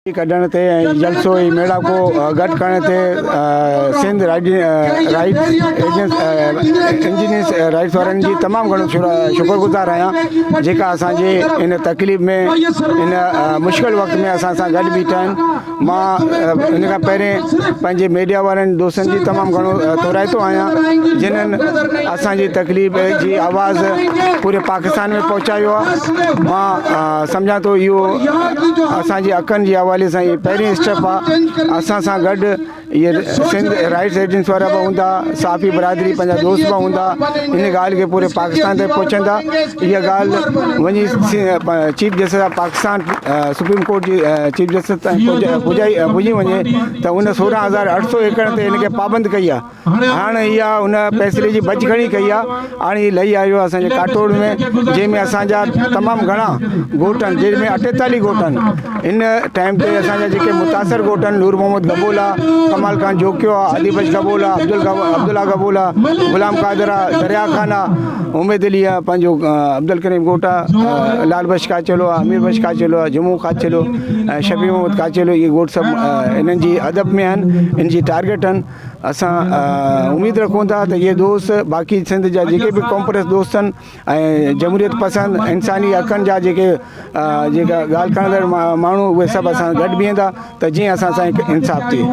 ڪڍڻ تي ۽ جلسو ۽ ميڙاڪو گڏ ڪرڻ تي سنڌ رائيٽس انجنيئرس رائيٽس وارن جي تمام گهڻو شڪر گذار آهيان جيڪا اسان جي ان تڪليف ۾ ان مشڪل وقت ۾ اسان سان گڏ بيٺا آهن مان ان کان پهرين پنهنجي ميڊيا وارن دوستن جي تمام گهڻو ٿورائتو آهيان جنھن اسان جي تڪليف جي آواز پوري پاڪستان ۾ پهچايو آهي مان سمجهان ٿو اهو اسان جي حقن جي حوالي سان هي پهرين اسٽيپ آهي اسان سان گڏ اهي سنڌ رائٽس ايجنسي وارا به هوندا صحافي برادري پنهنجا دوست به هوندا ان ڳالهه کي پوري پاڪستان تائين پهچندا اها ڳالهه وڃي chief justice of Pakistan supreme court جي چيف جسٽس تائين پڄائي پڄي وڃي ته ان 16800 ايڪڙ تي ان کي پابند ڪئي آهي هاڻ اها ان فيصلي جي ڀڄ کڻي ڪئي آهي هاڻ هي لهي آيو آهي اسان جي ڪاٽوڙ ۾ جنهن ۾ اسان جا تمام گهڻا ڳوٺ آهن جنهن ۾ 48 ڳوٺ آهن ان ٽائيم تي اسان جا جيڪي متاثر ڳوٺ آهن نور محمد گبول آهي ڪمال خان جوکيو آهي علي بخش گبول آهي عبدل عبدالله گبول آهي غلام قادر آهي دريا خان آهي اميد علي آهي پنهنجو عبدالڪريم ڳوٺ آهي لال بخش ڪاچيلو آهي امير بخش ڪاچيلو آهي جمعو ڪاچيلو ۽ شفيع محمد ڪاچيلو اهي ڳوٺ سڀ انهن جي ادب ۾ آهن ان جي ٽارگيٽ آهن اسان اميد رکون ٿا ته اهي دوست باقي سنڌ جا جيڪي به قومپرست دوست آهن ۽ جمهوريت پسند انساني حقن جا جيڪي جيڪا ڳالهه ڪندڙ ماڻهو اهي سڀ اسان گڏ بيهندا ته جيئن اسان سان انصاف ٿئي.